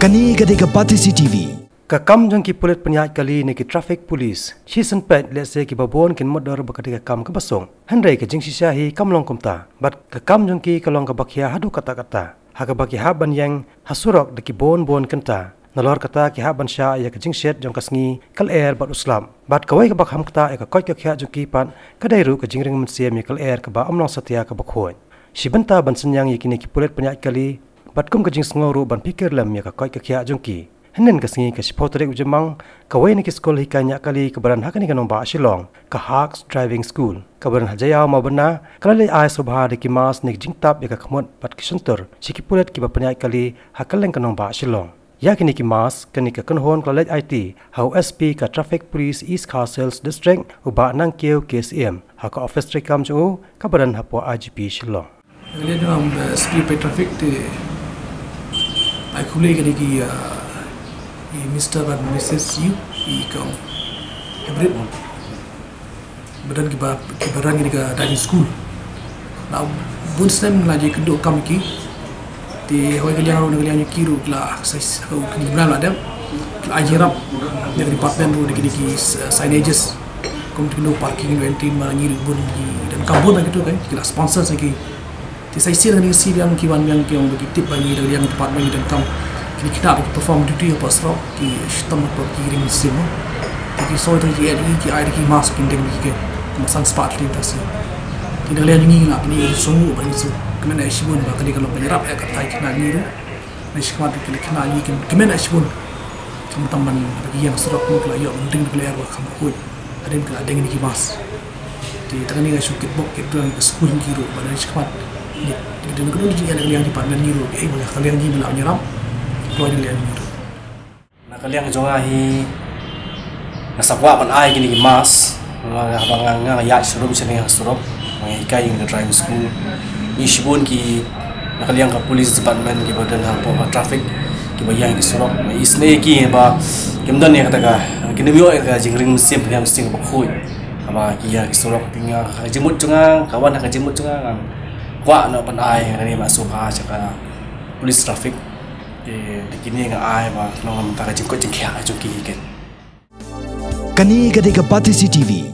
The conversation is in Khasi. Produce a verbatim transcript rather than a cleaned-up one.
Kane ka dei ka Batesi T V. Ka kam jong ki pulit pynïaid kali ne ki traffic police, shisien pat lehse kiba bun kin mutdur ba ka dei ka kam kaba suk. Hynrei ka jingshisha hi kam long kumta. Bad ka kam jong ki ka long kaba khia haduh katta katta. Ha kaba ki hap ban ïeng ha surok da ki bun bun kynta. Nalor kata ki hap ban shah ïa ka jingshet jong ka sngi, ka lyer bad u slap. Bad kawei kaba kham kata ïa ka koit ka khiah jong ki pat, ka dei ruh ka jingring mynsiem ïa ka lyer kaba ym long satia kaba khuid. Shi bynta ban synñiang ïa kine ki pulit pynïaid kali, bad kum ka jingsngew ruh ban phikir lem ïa ka koit ka khiah jong ki. Hynnin ka sngi ka shiphew tarik u Jymmang, kawei na ki skul hikai ñiah kali kaba don ha kane ka nongbah Shillong, ka Hawks Driving School, kaba don ha Jaïaw Mawbynna, ka la leit ai sngewbha da ki mask ne ka jingtap ïa ka khmut bad ki shyntur sha ki pulit kiba pynïaid kali ha kylleng ka nongbah Shillong. Ïa kine ki mask, kane ka kynhun ka la leit aiti ha u S P ka Traffic Police East Khasi Hills District, u Bah Nangkiew K C M, ha ka ophis treikam jong u kaba don hapoh I G P Shillong. Ngi leit ïa u S P Traffic te ai khublei ïa kine ki, uh, i Mister bad Missus Yu, i kong hybrid mon. Ba don kiba, kiba run ïa kane ka driving school. Na bun snem la ju ïakynduh kam ïa ki. Te hooid ka liang ruh na ka liang jong ki ruh ki la exercise, ka u kine ki la dep. Ki la ai jingïarap na ka department ruh da kine ki, uh, signages. Kum tu no parking and everything, ma ngi ruh bun ki donkam bun ba kito kan, ki la sponsor sa ki. Te sa shisien kane ka sngi biang ki wan biang ki ong ba ki tip ba ngi da ka liang department ngi donkam kine ki khynnah ba ki perform duty hapoh surok, ki shitom hapoh ki ring mynsiem. Te ki soi te ki ïa ki ai da ki mask ki deng ki ke. Ki mask spah ki ta si. Te da ka liang ngi nga pynïaid sngewbha ba ngi shu kmen ïa shibun ba kane ka long ka ïarap ïa ka tai khynnah ngi ruh. Ngi shu khmat kine ki khynnah ngi kmen ïa shibun. Khamtam ban ba ki ïeng surok mo ki la ïoh ban deng da ka lyer ba kham khuid. Hadien ki la deng ïa ki mask. Te tang kane nga shu kitbok kitbok ïa ka skul ngi ruh ba ngi shu khmat. Ngi, ngi dang kynnoh ïa ka liang department ngi ruh, eh, ba ka liang ngi ba la ïarap. Kloi da ka liang ngi ruh. Na ka liang jong nga hi nga sa kwah ban ai kine ki mask. Nga, nga, nga, nga, nga ïaid showroom shane ha surok. Nga hikai ïa ka driving school. Ngi shibun ki na ka liang ka police department kiba don hapoh ka traffic kiba ïaid ki surok. Nga isynei ïa ki ba kim don ïa kata ka, kim ïoh ïa ka jingring mynsiem, pynïaid mynsiem kaba khuid. Haba ki ïaid ki surok, te nga ha ka jingmut jong nga, ka wan ha ka jingmut jong nga, nga kwah noh ban ai kane, ma sngewbha sha ka police traffic. Te da kine nga ai ba nang lam ta ka jingkoit jingkhiah jong ki hi ken. Kane ka dei ka Batesi T V.